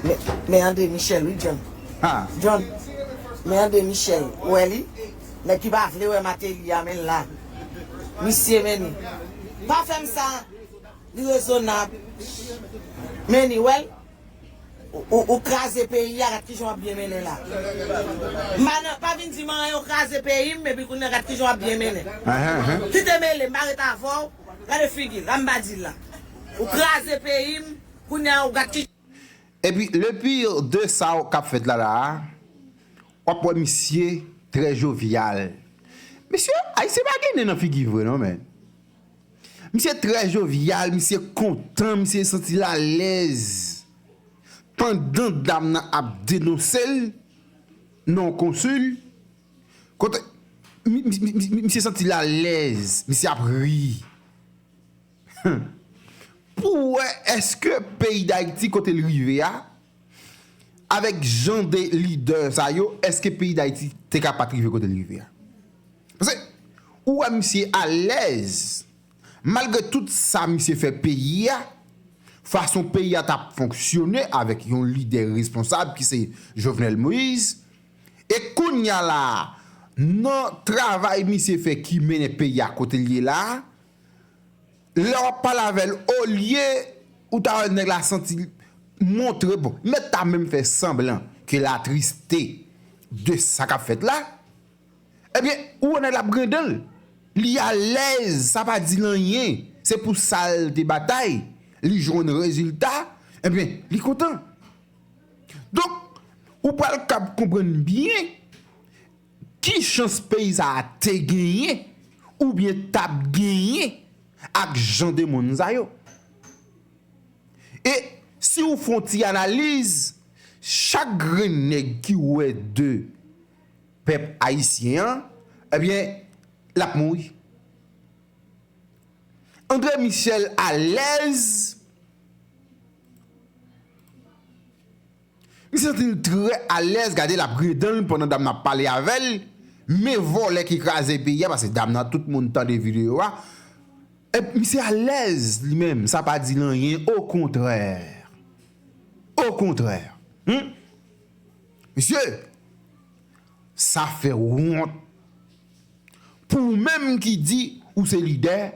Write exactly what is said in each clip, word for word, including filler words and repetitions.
Men, men André Michel, wi, John. John, men André Michel, ou wè li? Nèg ki pa vle wè Martelly a, men l la. Misye, men li. Pa fè m sa. Li rezonab. Men li, wè l. Ou, ou, ou kraze peyi a, gad kijan w ap byen mennen la. M pa nan, pa vin di m anyen, ou kraze peyi m, epi kounye a gad kijan w ap byen mennen. Kite mele, m pa ret avè w. Gade figi l, la m pa di l la. Ou kraze peyi m, kounye a ou gad ki Epi, le pire de sa k ap fèt la, la a, w ap wè misye trè jovyal. Mesye, Ayisyen pa gen nen nan figi vre non, men. Misye trè jovyal, misye kontan, misye santi l alèz. Pandan dam nan ap denonse l, non konsil, kote, mi- mi- mi- mi- misye santi l alèz, misye ap ri. Pou wè èske peyi Dayiti kote l rive a, avèk jan de lidè sa yo, èske peyi Dayiti te ka pa t rive kote l rive a? Paske ou wè misye alèz, malgre tout sa misye fè peyi a, fason peyi a t ap fonksyone avèk yon lidè responsab ki se Jovenel Moïse, e kounye a la a, nan travay misye fè ki mennen peyi a kote l ye la a, lè w ap pale avè l, olye ou ta wè nèg la santi l montre, bon, mèt ta menm fè sanblan ke l atriste de sa k ap fèt la, ebyen, ou wè nèg la ap griyen dan l. Li alèz, sa pa di l anyen. Se pou sa l te batay. Li jwenn rezilta, ebyen, li kontan. Donk, ou pral kab konprann byen ki chans peyi sa a te genyen oubyen t ap genyen ak jan de moun sa yo. E si w fè yon ti analiz, chak grenn nèg ki wè de pèp ayisyen an, ebyen, l ap mouri. André Michel alèz. Li santi l trè alèz, gade l ap griyen dan l pandan dam nan ap pale avè l. Men vòlè ki kraze peyi a, paske dam nan, tout moun tande videyo a. E misye alèz li menm, sa pa di l anyen, okontrè. Okontrè. Hmm? Mesye, sa fè wont. Pou ou menm ki di ou se lidè,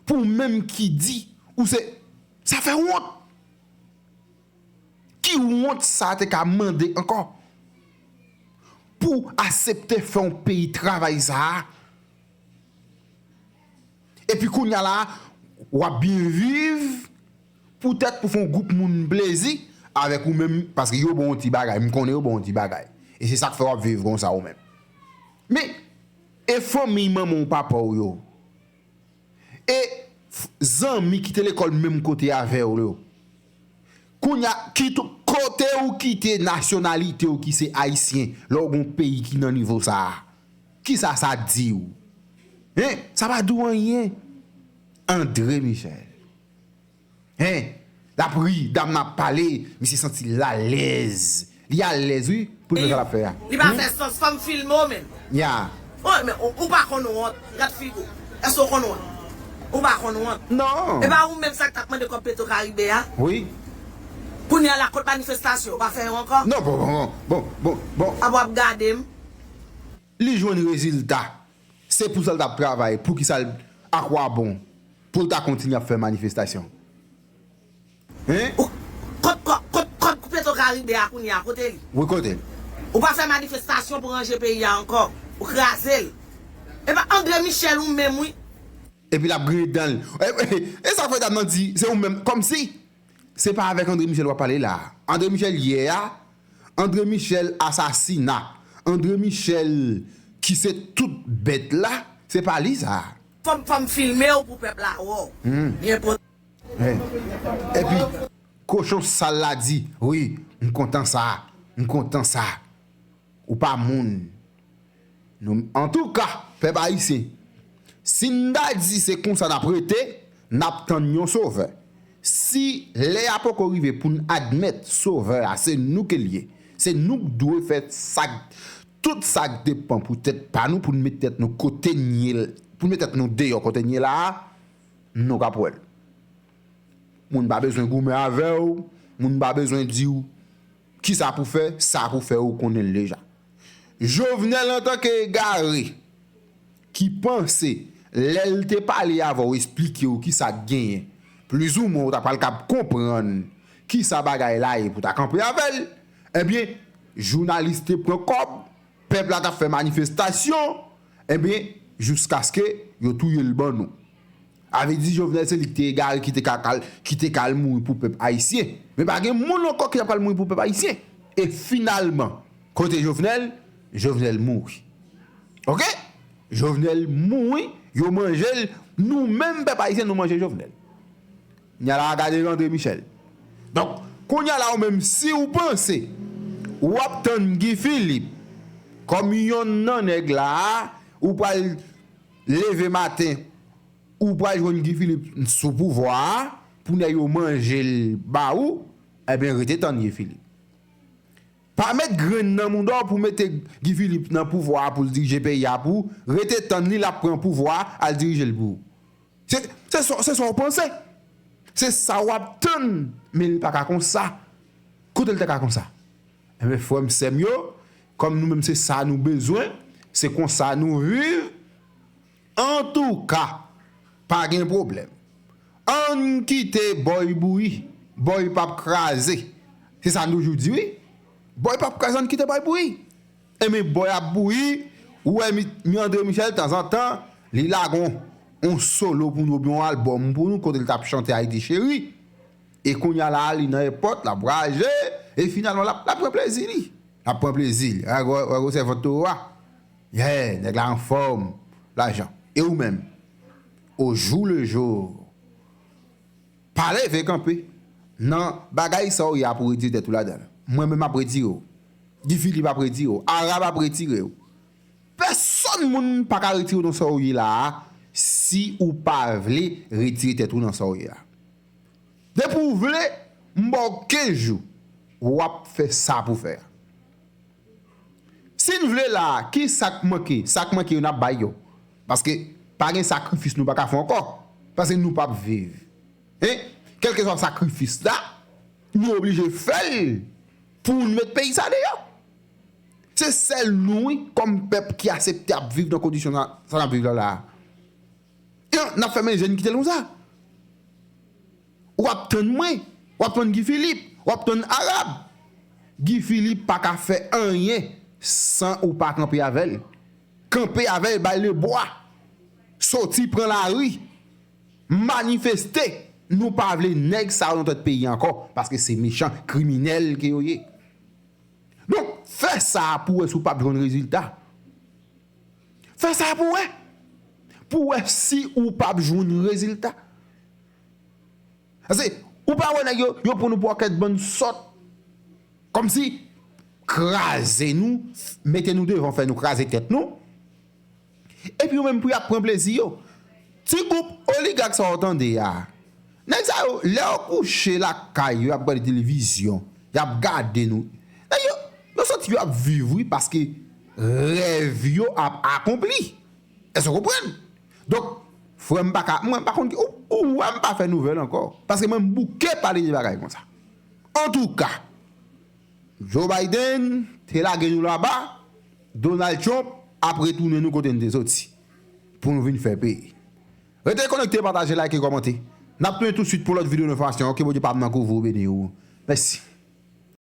pou ou menm ki di ou se, sa fè wont. Ki wont sa te ka mande ankò? Pou w aksepte fè yon peyi travay sa a. Epi kounye a la, w ap byen viv, poutèt pou fè yon gwoup moun plezi avèk ou menm, paske yo ba w yon ti bagay, m konnen yo ba w yon ti bagay. E se sa k fè w ap viv konsa ou menm. Men, e fanmi manman w, papa w yo? E f- zanmi ki te lekòl menm kote avè w yo? Kounye a, kit ou, kote ou kite nasyonalite w ki se ayisyen, lè w gon peyi ki nan nivo sa a? Kisa sa di w? Hein? Sa pa di w anyen. André Michel. Hein? L ap ri, dam nan ap pale, misye santi l alèz. Li alèz, wi, pou l fè sa l ap fè a. Li pa fè sans, fò m filme w menm. Ya. Oh, men ou, ou pa konn wont, gad figi w. Èske w konn wont? Ou pa konn wont. Non. E pa ou menm sa k t ap mande kòb Petro Caribe a? Wi. Kounye a la, kot manifestasyon, ou pa fè yo ankò? Non, bon, bon, bon, bon, bon, bon. Ap w ap gade m. Li jwenn rezilta. Se pou sa l t ap travay. Poukisa l, akwabon pou l ta kontinye ap fè manifestasyon? Hein? Ou, kot, kot, kot, kot Petro Caribe a kounye a, kote li? Wi, kote l? Ou pa fè manifestasyon pou ranje peyi a ankò. Ou kraze l. E pa André Michel ou menm, wi. Epi l ap griyen dan l. E, e, e sa k fè dam nan di, se ou menm. Kòmsi se pa avèk André Michel w ap pale la. André Michel yè a, André Michel asasina, André Michel ki se tout bèt la, se pa li sa. Fò m, fò m filme w pou pèp la wè w. Hmm. Byen po- Hey. Epi, kochon sal la di, wi, m kontan sa, m kontan sa. Ou pa moun. Nou, antouka, pèp ayisyen, si n ta di se konsa n ap rete, n ap tann yon sovè. Si lè a poko rive pou n admèt sovè a, se nou ke l ye. Se nou k dwe fè sa k, tout sa k depann pou tèt pa nou, pou n met tèt nou kote n ye, pou n met tèt nou deyò kote n ye la a, nou k ap wè l. Moun pa bezwen goumen avè w, moun pa bezwen di w kisa pou fè, sa pou fè, ou konnen l deja. Jovenel antanke egare ki panse lè l te pale avè w, esplike w kisa k genyen, plizoumwen ou ta pral kab konprann kisa bagay la ye pou ta kanpe avè l, ebyen, jounalis te pran kòb, pèp la t ap fè manifestasyon, ebyen, jiskaske yo touye l ban nou. Sa vle di Jovenel se li ki te egare, ki te ka kal, ki te kal mouri pou pèp ayisyen. Men pa gen moun ankò ki t ap kal mouri pou pèp ayisyen. E finalman, kote Jovenel? Jovenel mouri. Oke? Jovenel mouri, yo manje l, nou menm pèp ayisyen nou manje Jovenel. Kounye a la gade André Michel. Donk, kounye a la ou menm si ou panse w ap tann Guy Philippe kòm yonn nan nèg la a, ou pral leve maten, ou pral jwenn Guy Philippe sou pouvwa a, pou nèg yo manje l ba ou, ebyen rete tann Guy Philippe. Pa met grenn nan mouda w pou mete Guy Philippe nan pouvwa a pou l dirije peyi a pou ou, rete tann li l ap pran pouvwa a al dirije l pou ou. Se, se sa, se sa w panse. Se sa w ap tann, men li pa ka konsa. Kote l te ka konsa? Enben, frè m, sè m yo, kòm nou menm se sa nou bezwen, se konsa nou viv. Antouka, pa gen pwoblèm. Ann kite bòy bouyi, bòy p ap kraze. Se sa n toujou di, wi. Bòy p ap kraze, ann kite bòy bouyi. Enben, bòy ap bouyi, ou wè mi, mi André Michel, tanzantan, li lage on, on solo pou nou, oubyen on albòm pou nou, kote l t ap chante Ayiti Cheri. E kounye a la, li nan èpòt, l ap raje, e finalman, l ap, l ap pran plezi li. L ap pran plezi li. Wè, wè, wè gwosè vant towo a. Yeah, nèg la anfòm, lajan. E ou menm? Au jour le jour. Pa leve kanpe nan bagay sa w ye a pou retire tèt ou ladan l. Mwen menm ap retire w. Guy Philippe ap retire w. Arab ap retire w. Pèsonn moun pa ka retire w nan sa w ye la a si ou pa vle retire tèt ou nan sa w ye a. Depi w vle, m ba w kenz jou, w ap fè sa pou fè a. Si n vle la a, ki sa k manke? Sa k manke yo, n ap bay yo. Paske pa gen sakrifis nou pa ka fè ankò. Paske nou p ap viv. Hein? Kèlkeswa sakrifis la, nou oblije fè l pou n met peyi sa deyò. Se sèl nou, wi, kòm pèp ki aksepte ap viv nan kondisyon sa, sa n ap viv la la a. N ap fèmen je n kite l konsa. W ap tann mwen, w ap tann Guy Philippe, w ap tann Arab. Guy Philippe pa ka fè anyen san ou pa kanpe avè l. Kanpe avè l, bay lebwa. Soti pran lari. Manifeste. Nou pa vle nèg sa yo nan tèt peyi a ankò, paske se mechan, kriminèl ke yo ye. Donk, fè sa pou w wè si w p ap jwenn rezilta. Fè sa pou w wè. Pou w wè si ou p ap jwenn rezilta. Paske, ou pa wè nèg yo, yo pran nou pou yon pakèt bann sòt. Kòmsi, kraze nou, mete nou devan, fè nou kraze tèt nou. Epi yo menm pou y ap pran plezi yo. Ti gwoup oligak sa w tande a, nèg sa yo, lè yo kouche lakay yo, y ap gade televizyon, y ap gade nou. Nèg yo, yo santi yo ap viv, wi, paske rèv yo ap akonpli. Èske w konprann? Donk, frè m pa ka, mwen pa konn ki, ou, ou wè m pa fè nouvèl ankò. Paske mwen m bouke pale de bagay konsa. Antouka, Joe Biden te lage nou laba, Donald Trump ap retounen nou kote n te soti. Pou nou vin fè peyi. Rete konekte, pataje, like, kòmante. N ap tounen tousuit pou lòt videyo enfòmasyon. Ke Bondye pa m nan kouvri w, beni w. Mèsi.